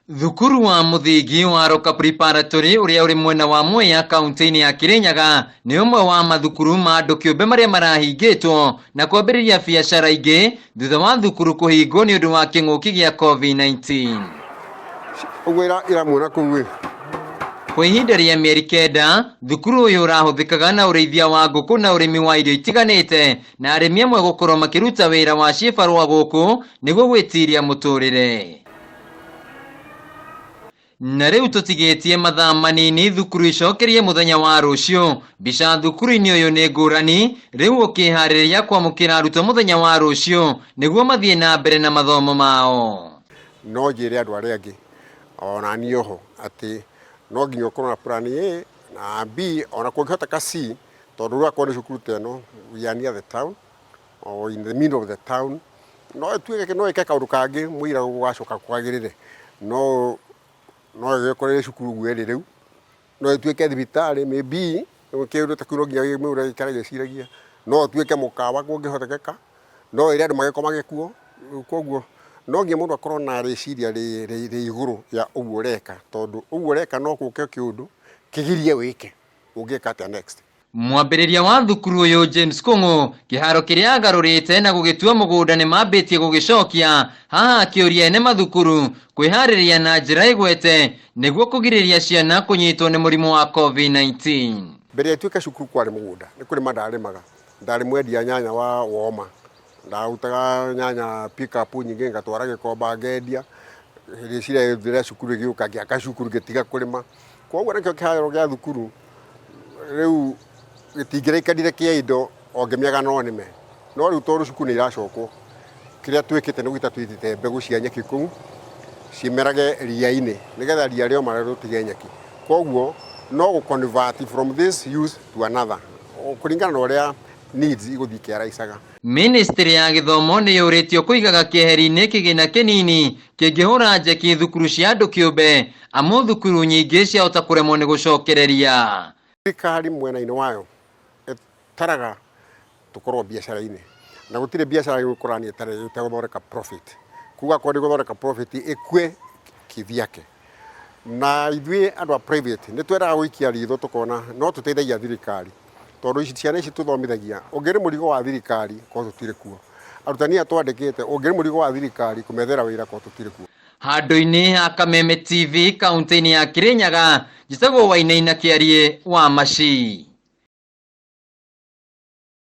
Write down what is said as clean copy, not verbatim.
Thukuru wa mũthingi wa Roka Preparatory ũrĩa ũrĩ mwena wa Mwea kaunti-inĩ ya Kirinyaga nĩ ũmwe wa mathukuru ma andũ kĩũmbe marĩa marahingĩtwo na kwambĩrĩria biacara ingĩ thutha wa thukuru kũhingwo nĩ ũndũ wa kĩng'ũki gĩa COVID-19. Ũguo ĩramuona kũu ĩ. Kwa ihinda rĩa mĩeri kenda, thukuru ũyũ ũrahũthĩkaga na ũrĩithia wa ngũkũ na ũrĩmi wa irio itiganĩte na arĩmi amwe gũkorwo makĩruta wĩra wa ciĩbarũa gũkũ nĩguo gwĩtiria mũtũrĩre. Na rĩu tũtigĩtie mathaa manini thukuru icokerie mũthenya wa rũciũ. Mbica thukuru-inĩ ũyũ nĩ ngũrani, rĩu ũkĩharĩrĩria kwamũkĩra arutwo mũthenya wa rũciũ nĩguo mathiĩ na mbere na mathomo mao. No njĩre andũ arĩa angĩ ona niĩ oho atĩ no nginya ũkorwo na plan A na B ona kũngĩhoteka C tondũ rĩu akorwo nĩ cukuru ta ĩno we are near the town or in the middle of the town no ĩtuĩke no ĩke kaũndũ kangĩ mũira gũgacoka kwagĩrĩre no no ĩgĩkorwo ĩ cukuru ũguo ĩrĩ rĩu no ĩtuĩke thibitarĩ maybe kĩũndũ ta kĩu no nginya mũndũ aikare agĩciragia no ĩtuĩke mũkawa kũngĩhotekeka no ĩre andũ magĩkomage kuo koguo no nginya mũndũ akorwo na rĩciria rĩ igũrũ ya ũguo ũreka tondũ ũguo ũreka no gũke kĩũndũ kĩgirie wĩke ũngĩka atĩa next. Mwambĩrĩria wa thukuru ũyũ James Kũng'ũ kĩharo kĩrĩa agarũrĩte na gũgĩtua mũgũnda nĩ mambĩtie gũgĩcokia haha akĩũria ene mathukuru kwĩharĩria na njĩra ĩgwete nĩguo kũgirĩrĩria ciana kũnyitwo nĩ mũrimũ wa COVID-19. Mbere ya ituĩke cukuru kwarĩ mũgũnda nĩ kũrĩma ndarĩmaga ndarĩ mwendia nyanya wa woma ndarutaga nyanya pick up nyingĩ ngatwara Gĩkomba ngendia rĩciria rĩa cukuru rĩgĩũka ngĩaka cukuru ngĩtiga kũrĩma koguo nakĩo kĩharo gĩa thukuru rĩu gĩtingĩraikarire kĩa indo o ngĩmĩaga no nĩme no rĩu tondũ cukuru nĩ iracokwo kĩrĩa twĩkĩte nĩ gũita twĩtĩte mbegũ cia nyeki kũu cimerage ria-inĩ nĩgetha ria rĩoma rĩtige nyeki koguo no gũ convert from this use to another kũringana na ũrĩa needs igũthiĩ ikĩaraicaga. Ministry ya gĩthomo nĩ yũrĩtio kũigaga keheri-inĩ kĩgĩna kĩnini kĩngĩhũra njeki thukuru cia andũ kĩũmbe amu thukuru nyingĩ ciahota kũremwo nĩ gũcokereria. Thirikari mwena-inĩ wayo ĩtaraga tũkorwo biacara-inĩ na gũtirĩ biacara ĩgũkũrania ĩtegũthondeka profit kuga akorwo ndĩgũthondeka profit ĩkue kivyake na ithuĩ andũ a private nĩ twendaga gũikia ritho tũkona no tũteithagia thirikari tondũ ici ciana ici tũthomithagia ũngĩrĩ mũrigo wa thirikari korwo tũtirĩ kuo arutani aya twandĩkĩte ũngĩrĩ mũrigo wa thirikari kũmethera wĩra korwo tũtirĩ kuo. Handũ-inĩ ha Kameme TV kaunti-inĩ ya Kirinyaga, njĩtagwo Wainaina Kĩariĩ wa Maci.